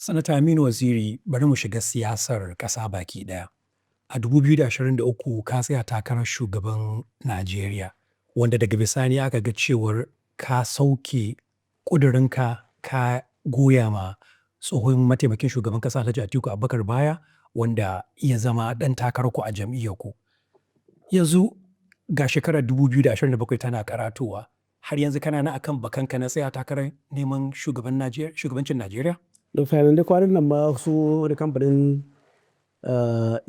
Sanata Aminu Waziri, bari mu shiga siyasar ƙasa baki ɗaya. A 2023 ka tsaya takarar shugaban Najeriya, wanda daga bisani aka ga cewar ka sauke ƙudurinka, ka goya ma tsohon mataimakin shugaban ƙasa Alhaji Atiku Abubakar baya, wanda ya zama ɗan takararku a jam'iyyarku. Yanzu ga shekarar 2027 tana karatowa, har yanzu kana nan akan bakanka na tsaya takarar neman shugabancin Najeriya? Dr. Hannande, kwanan nan ma su wani kamfanin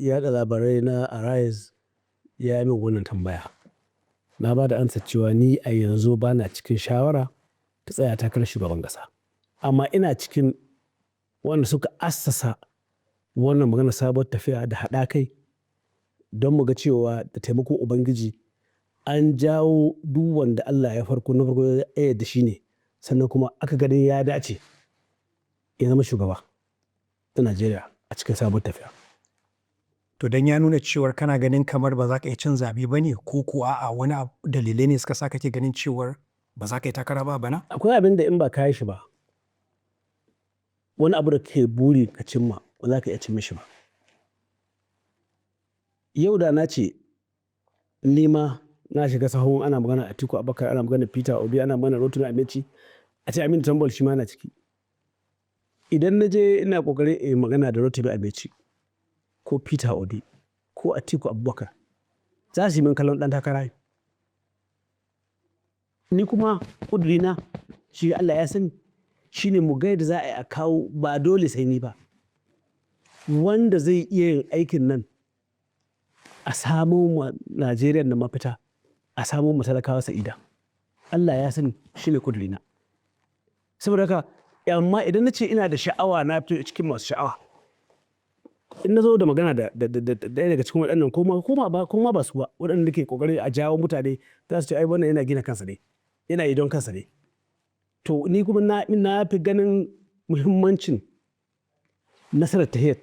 yaɗa labarai na Arise ya yi min wannan tambaya. Na ba da amsa cewa ni a yanzu ba na cikin shawara ta tsaya takarar shugaban ƙasa. Amma ina cikin wanda suka assasa wannan maganar sabuwar tafiya da haɗa kai don mu ga cewa da taimakon Ubangiji an jawo duk wanda Allah ya farko na farko ya yarda shi ne, sannan kuma aka ganin ya dace ya zama shugaba ta Najeriya a cikin sabuwar tafiya. To, don ya nuna cewar kana ganin kamar ba za ka iya cin zaɓe ba ne, ko ko a'a, wani dalilai ne suka sa kake ganin cewar ba za ka yi takara ba bana? Akwai abin da in ba ka yi shi ba, wani abu da kake buri ka cimma ba za ka iya cimma shi ba. Yau da na ce ni ma na shiga sahun ana magana Atiku Abubakar, ana magana Peter Obi, ana magana Rotimi Amaechi, a ce Aminu Tambuwal shi ma na ciki. Idan na je ina ƙoƙarin in magana da Rotimi Amaechi ko Peter Obi ko Atiku Abubakar, za su yi min kallon ɗan takara. Ni kuma ƙudurina, shi Allah ya sani, shine mu ga yadda za a yi a kawo, ba dole sai ni ba. Wanda zai iya yin aikin nan a samo ma Najeriya nan mafita, a samo ma talakawa sa'ida. Allah ya sani shine ƙudurina. Saboda haka, amma idan na ce ina da sha'awa, na fito cikin masu sha'awa. In na zo da magana da ɗaya daga cikin waɗannan, ko ma ba su ba, waɗanda ke ƙoƙari a jawo mutane, za su ce ai wannan yana gina kansa ne, yana yi don kansa ne. To, ni kuma na fi ganin muhimmancin nasarar tafiyar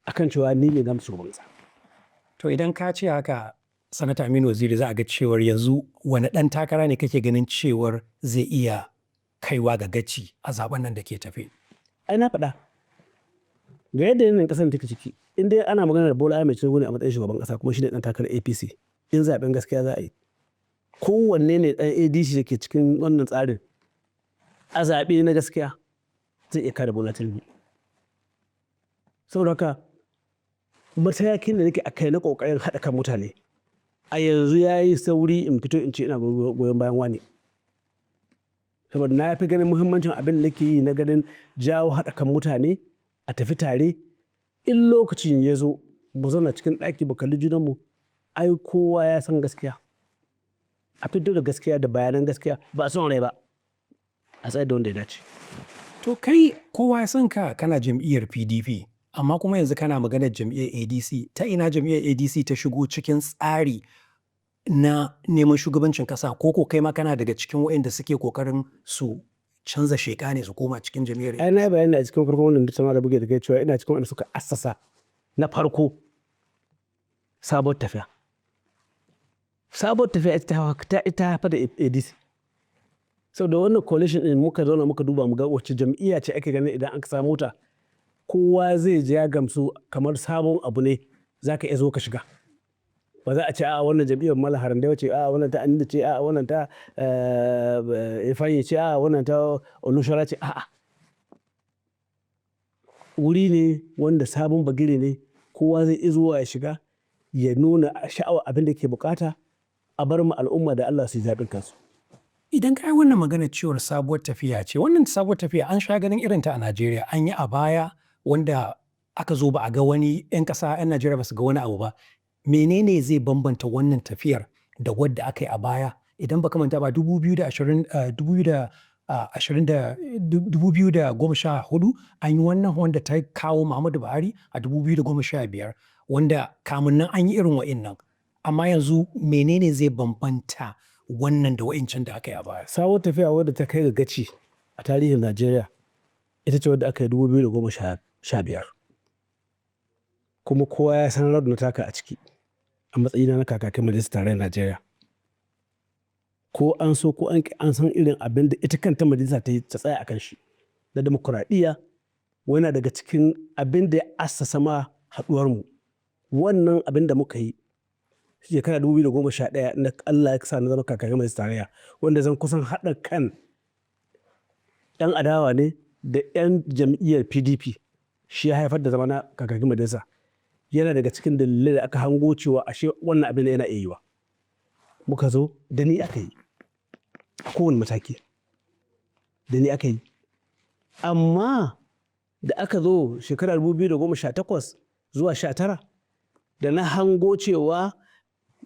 akan cewa ni ne zan shugaban ƙasa. To, idan ka ce haka, Sanata Aminu Waziri, za a ga cewar yanzu wane ɗan takara ne kake ganin cewar zai iya kaiwa ga gaci a zaben nan da ke tafe? Ai na faɗa. Ga yadda yanayin ƙasar take ciki, in dai ana maganar Bola Ahmed Tinubu ne a matsayin shugaban ƙasa kuma shi ne ɗan takarar APC, in zaɓen gaskiya za a yi, kowanne ne ɗan ADC da ke cikin wannan tsarin a zaɓe na gaskiya zai iya kada Bola Tinubu. Saboda haka, matakin da nake a kai na ƙoƙarin haɗa kan mutane a yanzu ya yi sauri in fito in ce ina goyon bayan wane. Saboda na fi ganin muhimmancin abin da nake yi na ganin jawo haɗa kan mutane a tafi tare. In lokacin ya zo mu zauna cikin ɗaki mu kalli junanmu, ai kowa ya san gaskiya. A fito da gaskiya da bayanan gaskiya, ba son rai ba. A tsayar da wanda ya dace. To, kai kowa ya san ka kana jam'iyyar PDP, amma kuma yanzu kana maganar jam'iyyar ADC. Ta ina jam'iyyar ADC ta shigo cikin tsari na neman shugabancin ƙasa, ko ko kai ma kana daga cikin waɗanda suke ƙoƙarin su canza sheƙa ne su koma cikin jam'iyyar? Ai na yi bayani a cikin farkon wannan tattaunawa da muke da kai cewa ina cikin waɗanda suka assasa na farko sabuwar tafiya. Sabuwar tafiya ita haifar da ADC. Saboda wannan coalition ɗin muka zauna muka duba mu ga wacce jam'iyya ce ake ganin idan aka samu ta kowa zai ji ya gamsu, kamar sabon abu ne za ka iya zo ka shiga. Ba za a ce a'a, wannan jam'iyyar Malam Harande ce, a'a, wannan ta Aminu ce, a'a, wannan ta Ifeanyi ce, a'a, wannan ta Olusola ce, a'a. Wuri ne wanda sabon bagire ne, kowa zai iya zuwa ya shiga ya nuna sha'awar abin da ke bukata, a bar ma al'umma da Allah su yi zaɓin kansu. Idan ka yi wannan maganar cewar sabuwar tafiya ce, wannan sabuwar tafiya an sha ganin irinta a Najeriya, an yi a baya wanda aka zo ba a ga wani 'yan ƙasa, 'yan Najeriya ba su ga wani abu ba. Menene zai bambanta wannan tafiyar da wadda aka yi a baya? Idan ba ka manta ba, 2020, 2014 an yi wannan wanda ta kawo Muhammadu Buhari a 2015, wanda kamun nan an yi irin wa'innan. Amma yanzu menene zai bambanta wannan da wa'incan da aka yi a baya? Sabuwar tafiya wadda ta kai ga gaci a tarihin Najeriya ita ce wadda aka yi 2015. Kuma kowa ya san rawar da na taka a ciki a matsayina na kakakin Majalisar Tarayyar Najeriya. Ko an so ko an ƙi, an san irin abin da ita kanta majalisa ta yi ta tsaya a kan shi na dimokuraɗiyya. Wani daga cikin abin da ya assasa ma haɗuwarmu. Wannan abin da muka yi shekara 2011 na Allah ya sa na zama kakakin majalisar tarayya, wanda zan kusan haɗa kan 'yan adawa ne da 'yan jam'iyyar PDP, shi ya haifar da zama na kakakin majalisa. Yana daga cikin dalilai da aka hango cewa ashe wannan abin yana iya yiwuwa. Muka zo da ni aka yi a kowane mataki, da ni aka yi. Amma da aka zo shekarar 2018 zuwa 19, da na hango cewa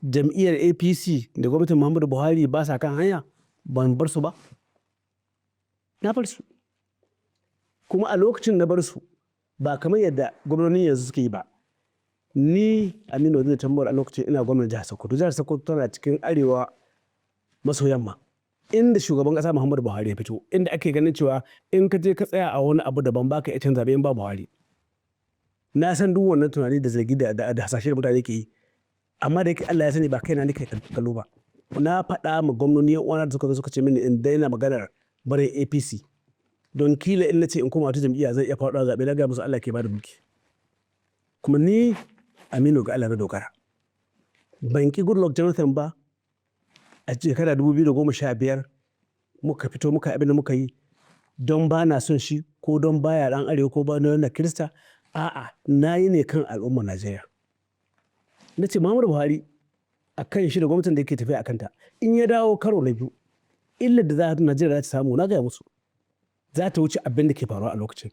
jam'iyyar APC da gwamnatin Muhammadu Buhari ba sa kan hanya, ban bar su ba. Na bar su. Kuma a lokacin na bar su, ba kamar yadda gwamnonin yanzu suke yi ba. Ni Aminu Waziri Tambuwal, a lokacin ina gwamnan jihar Sokoto. Jihar Sokoto tana cikin arewa maso yamma, inda shugaban ƙasa Muhammadu Buhari ya fito, inda ake ganin cewa in ka je ka tsaya a wani abu daban, baka iya cin zaɓe in ba Buhari. Na san duk wannan tunani da zargi da hasashe da mutane ke yi, amma da yake Allah ya sani ba kaina nake kallo ba. Na faɗa ma gwamnoni yan uwana da suka zo suka ce mini in daina maganar barin APC, don kila in nace in koma wata jam'iyya zai iya faɗuwa zaɓe. Na gaya musu Allah ke bada mulki, kuma ni Aminu ga Allah na dogara. Ban ki Goodluck Jonathan ba. A shekara 2015 muka fito muka abin da muka yi don ba na son shi ko don baya ɗan arewa ko ba na Kirista. A'a, na yi ne kan al'ummar Najeriya. Na ce Muhammadu Buhari, a kan shi da gwamnatin da yake tafiya a kanta, in ya dawo karo na biyu, illar da za Najeriya za ta samu, na gaya musu, za ta wuce abin da ke faruwa a lokacin.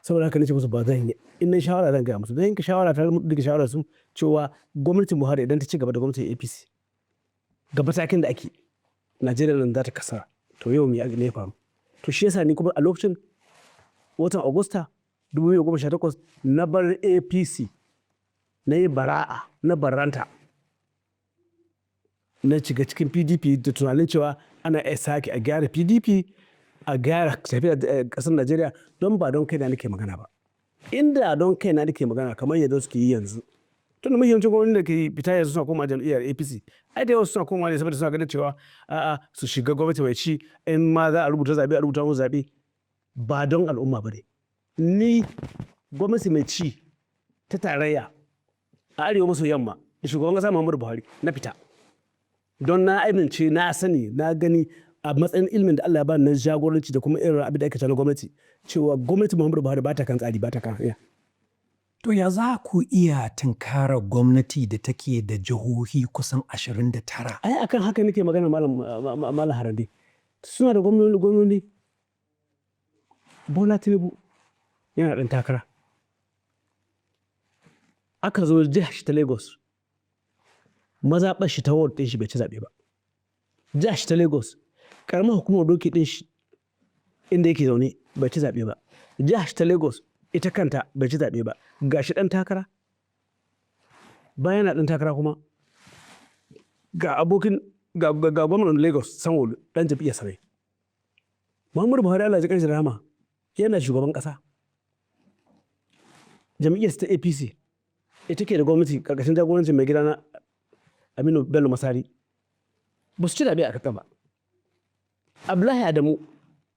Saboda haka nace musu ba zan yi, in na shawara zan gaya musu, zan yanke shawara tare da shawarar su cewa gwamnatin Buhari idan ta ci gaba da gwamnatin APC ga matakin da ake, Najeriya nan za ta kasara. To yau me ya faru? To shi yasa ni kuma a lokacin watan Agusta 2018 na bar APC, na yi bara'a, na barranta, na shiga cikin PDP da tunanin cewa ana iya sake a gyara PDP, a gyara tafiyar ƙasar Najeriya, don ba don kaina nake magana ba. Inda don kaina nake magana kamar yadda suke yi yanzu, tunda muhimmancin gwamnati da ke fita yanzu suna koma jam'iyyar APC, ai da yawa suna komawa ne saboda suna ganin cewa a'a, su shiga gwamnati mai ci, in ma za a rubuta zaɓe a rubuta musu zaɓe, ba don al'umma ba ne. Ni gwamnati mai ci ta tarayya a arewa maso yamma da shugaban ƙasa Muhammadu Buhari na fita, don na amince, na sani, na gani a matsayin ilimin da Allah ya bani na jagoranci da kuma irin abin da ake na gwamnati, cewa gwamnati Muhammadu Buhari ba ta kan tsari, ba ta kan hanya. To ya za ku iya tunkarar gwamnati da take da jihohi kusan 29? Ai akan haka nake magana, Malam Malam Harande. Suna da gwamnoni gwamnoni. Bola Tinubu yana ɗan takara. Aka zo jihar shi ta Lagos, mazaɓar shi ta ward ɗin shi, bai ci zaɓe ba. Jihar shi ta Lagos, ƙaramar hukumar Doki ɗin shi inda yake zaune, bai ci zaɓe ba. Jihar shi ta Lagos ita kanta bai ci zaɓe ba. Ga shi ɗan takara. Bayan yana ɗan takara kuma ga abokin ga gwamnan Lagos Sanwo-Olu, ɗan jam'iyyar sa ne. Muhammadu Buhari, Allah ya ji ƙanshi da rahama, yana shugaban ƙasa. Jam'iyyar ta APC ita ke da gwamnati ƙarƙashin jagorancin mai gidana Aminu Bello Masari. Ba su ci zaɓe a kaka ba. Abdullahi Adamu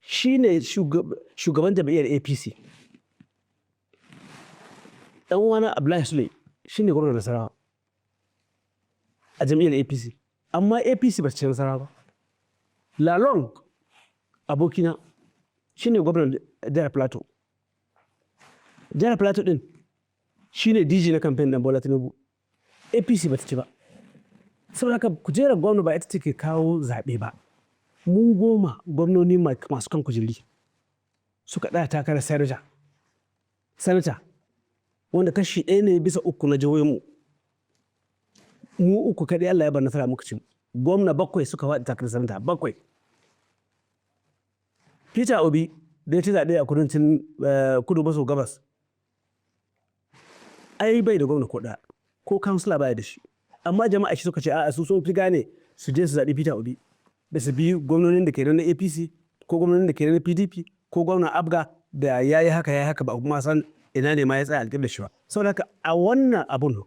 shi ne shugaban jam'iyyar APC. Ɗan uwana Abdullahi Sule shi ne gwamnan Nasarawa a jam'iyyar APC. Amma APC ba su ci nasara ba. Lalong abokina shi ne gwamnan jihar Plateau. Jihar Plateau ɗin shi ne DG na kamfen ɗin Bola Tinubu. APC ba ta ci ba. Saboda haka kujerar gwamna ba ita take kawo zaɓe ba. Mu 10 gwamnoni masu kan kujeri suka ɗaya takarar sanata. Sanata wanda kashi 1 ne bisa 3 na jihohinmu. Mu uku kaɗai Allah ya bar nasara muka ci. Gwamna bakwai suka faɗi takarar sanata, bakwai. Peter Obi da ya ci zaɓe a kudancin, kudu maso gabas, ai bai da gwamna ko ɗaya, ko kansila baya da shi. Amma jama'a shi suka ce a'a, su sun fi gane su je su zaɓi Peter Obi da su bi gwamnonin da ke na APC ko gwamnonin da ke na PDP ko gwamnan Abga da ya yi haka ya yi haka, ba kuma san ina ne ma ya tsaya alƙiblar shi ba. Saboda haka a wannan abun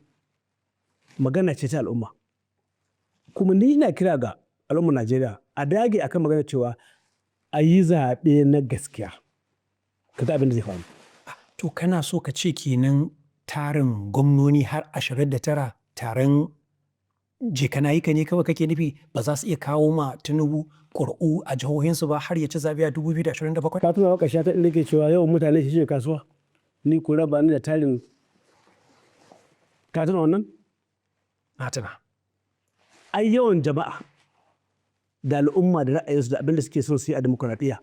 magana ce ta al'umma. Kuma ni ina kira ga al'ummar Najeriya a dage akan magana cewa a yi zaɓe na gaskiya. Ka ga abin da zai faru. To kana so ka ce kenan tarin gwamnoni har 29 taron je ka nayi ka ne kawai kake nufi, ba za su iya kawo ma Tinubu ƙuri'u a jihohinsu ba har ya ci zaɓe a 2027? Ka tuna waƙar Shata inda ke cewa yawan mutane shi ne kasuwa? Ni ku raba ni da tarin. Ka tuna wannan? Na tuna. Ai yawan jama'a da al'umma da ra'ayinsu da abin da suke son su yi a demokuraɗiyya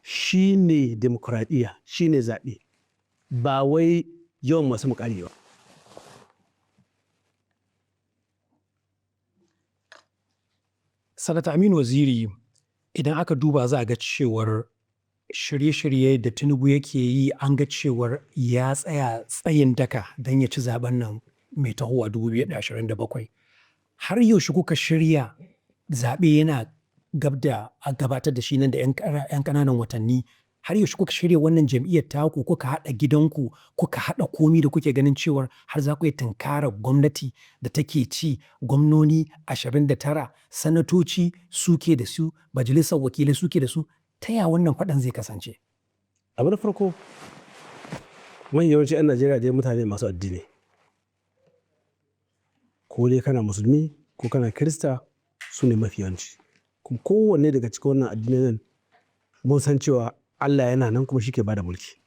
shi ne demokuraɗiyya, shi ne zaɓe, ba wai yawan masu muƙami ba. Sanata Aminu Waziri, idan aka duba za a ga cewar shirye-shirye da Tinubu yake yi, an ga cewar ya tsaya tsayin daka don ya ci zaben nan mai tahowa 2027. Har yaushe kuka shirya? Zaɓe yana gab da a gabatar da shi nan da 'yan ƙananan watanni. Har yaushe kuka shirya wannan jam'iyyar taku, kuka haɗa gidanku, kuka haɗa komi da kuke ganin cewar har za ku iya tunkarar gwamnati da take ci, gwamnoni 29, sanatoci suke da su, majalisar wakilai suke da su? Ta ya wannan faɗan zai kasance? Abu na farko, mafi yawanci 'yan Najeriya dai mutane masu addini. Ko dai kana Musulmi ko kana Kirista, su ne mafi yawanci. Kuma kowanne daga cikin wannan addinan mun san cewa Allah yana nan kuma shi ke bada mulki.